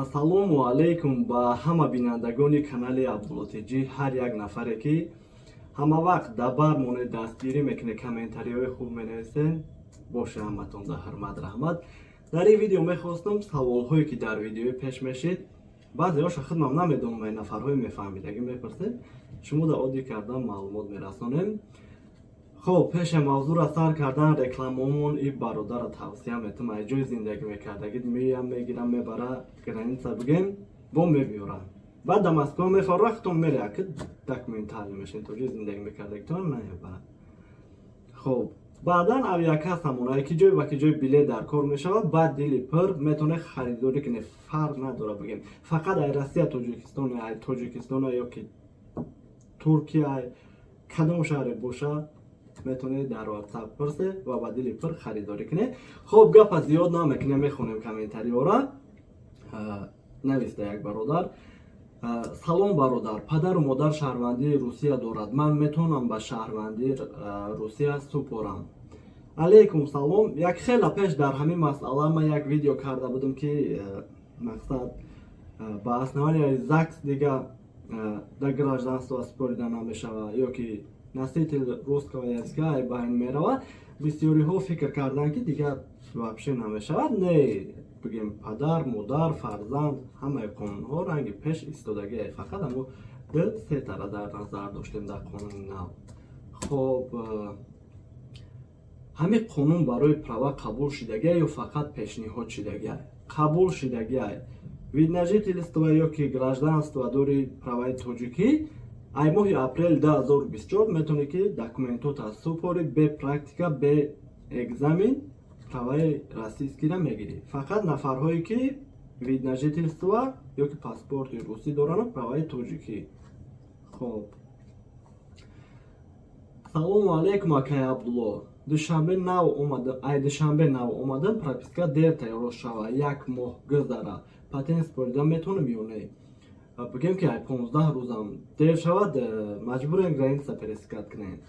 Ассалому алайкум ба ҳама бинандагони канали Абдулло ТЖ, ҳар як нафаре, ки ҳама вақт дар бар монед, дастгирӣ мекунед, комментариҳои хуб менависен. Боша, ҳаматон да ҳурмат, раҳмат. Дар ин видео мехостам саволҳое, ки дар видеои пеш мешид, баъзеҳоша худмам намедонам, ай нафарҳое мефаҳмидагӣ мепурсед, шумо да оддӣ кардан маълумот мерасонем. Хоб, пеше мавзӯъра сар кардан, рекламаомон и бародара тавсия метам. Ай ҷои зиндагӣ мекардагӣ меям, мегирам, мебара граница, бигем, бо мебиёра, баъд да Москва мефарра, худтон мере, ки документально мешин, то ҷои зиндагӣ мекардагитон намебара. Хоб, баъдан авиакассамон, ки ҷой ба ки ҷои билет дар кор мешавад, баъд дили пур метавонед харидорӣ кунед, фарқ надорад. Бигем, фақат ай Россия Тоҷикистон, ай Тоҷикистон ё ки Туркия, кадом шаҳре боша, метавонед дар Ватсап пурсе ва ба дили пур харидорӣ кунед. Хоб, гапа зиёд намекунем, мехонем комментариҳоро. Нависта як бародар: «Салом, бародар, падару модар шаҳрвандии Русия дорад, ман метавонам ба шаҳрвандии Русия супорам?» Алейкум салом. Як хела пеш дар ҳамин масъала ман як видео карда будам, ки мақсад ба основании ЗАГС дига да гражданство супорида намешавад ё ки носитель русского языка ба ин меравад. Бисёриҳо фикр карданд, ки дигар вообще намешавад. Не, бигем, падар, модар, фарзанд, ҳамаи қонунҳо ранги пеш истодагие, фақат ҳамо ду сетара дар назар доштем дар қонуни нав. Хоб, ҳамин қонун барои права қабул шидагия ё фақат пешниҳод шидагия? Қабул шидагия. Вид на жительство ё ки гражданство дори, праваи тоҷикӣ, ай моҳи апрели 2024 метавонӣ, ки документота супорӣ, бе практика, бе экзамен праваи российскийра мегирӣ. Фақат нафарҳое, ки вид на жительство ё ки паспорти русӣ дорану праваи тоҷикӣ. Хоб, салому алейкум, акай Абдулло, Душанбе нав омада, ай Душанбе нав омадам, прописка дер тайёр шава, як моҳ гузара, патент супорида метавонем ё не?» Бигем, ки ай 15 рӯзам дер шавад, маҷбурем граница пересекать кунем.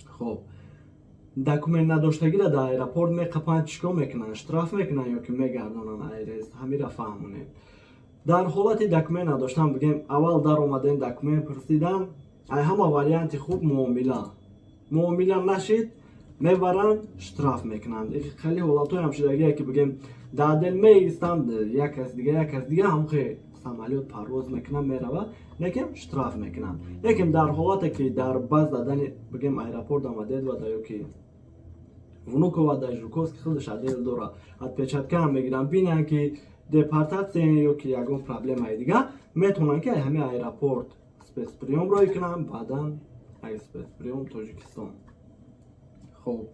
Хоб, документ надоштагиро дар аэропорт меқапанд, чӣ кор мекунанд? Штраф мекунанд ё ки мегардонанд айрес? Ҳамира фаҳмонем. Дар ҳолати документ надоштан, бигем, аввал даромадем, документ пурсидан, ай ҳама варианти хуб муомила. Муомила нашид, мебаранд, штраф мекунанд. Хеле ҳолатҳоям шудагие, ки, бигем, дар дел меистанд, як кас дига, як кас дига, ҳамхе самолёт парвоз мекунад, меравад, лекин штраф мекунанд. Лекин дар ҳолате, ки дар баз задани, бигем, аэропорт омадед ва ё ки Внуково да Жуковский худаш отдел дора, отпечаткаам мегиранд, бинанд, ки депортация ё ки ягон проблемаи дига, метавонанд, ки ҳамин аэропорт спецприём рой кунанд, баъдан ай спецприём Тоҷикистон. Хоб,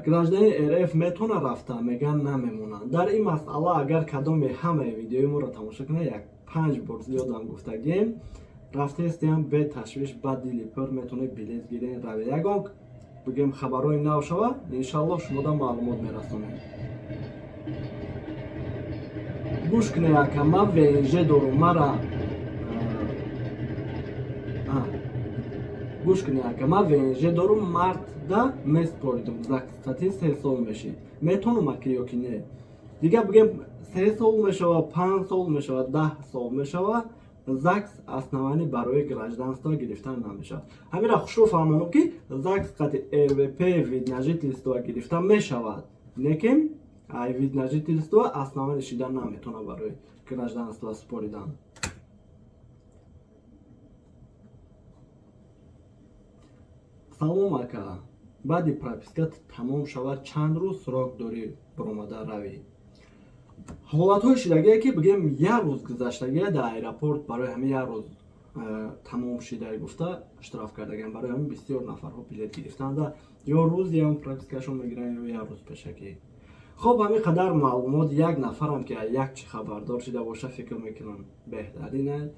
гражданин РФ метавонад рафта? Мегӯянд, намемонанд. Дар ин масъала, агар кадоме ҳамаи видеои моро тамошо кунад, як панҷ бор зиёдам гуфтагием: рафтаистиам, беташвиш, ба дили пур метавонед билет гирен, равед. Ягон, бигем, хабарҳои нав шава, иншаллоҳ, шумода маълумот мерасонем. Гӯш кунед, ака, ман ВНЖ дорум, мара гӯш кунед, ака, ман ВНЖ дорум, мартда месупоридум, ЗАГС 3 сол мешид, метавонам, ака, ё ки не? Дига, бигем, 3 сол мешава, 5 сол мешава, 10 сол мешава, ЗАГС основание барои гражданство гирифтан намешавад. Ҳамира хушрӯ фаҳмонам, ки ЗАГС қати РВП, вид на жительство гирифта мешавад, лекин ай вид на жительство основание шидан наметавонад барои гражданство супоридан. Салом, ака, баъди прописка тамом шавад, чанд рӯз срок дорӣ баромада равӣ? Ҳолатҳои шидагие, ки, бигем, як рӯз гузаштагие дар аэропорт, барои ҳамин як рӯз тамом шида гуфта штраф кардагиам. Барои ҳамин бисёр нафарҳо билет гирифтанда ё рӯзиам пропискашон мегиранд, ё як рӯз пешакӣ. Хоб, ҳамин қадар маълумот. Як нафарам ки як чи хабардор шида боша, фикр мекунам, беҳтарин.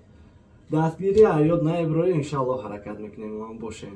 Дастгирӣ аёд наеброи, иншаллоҳ, ҳаракат мекунем, ман бошем.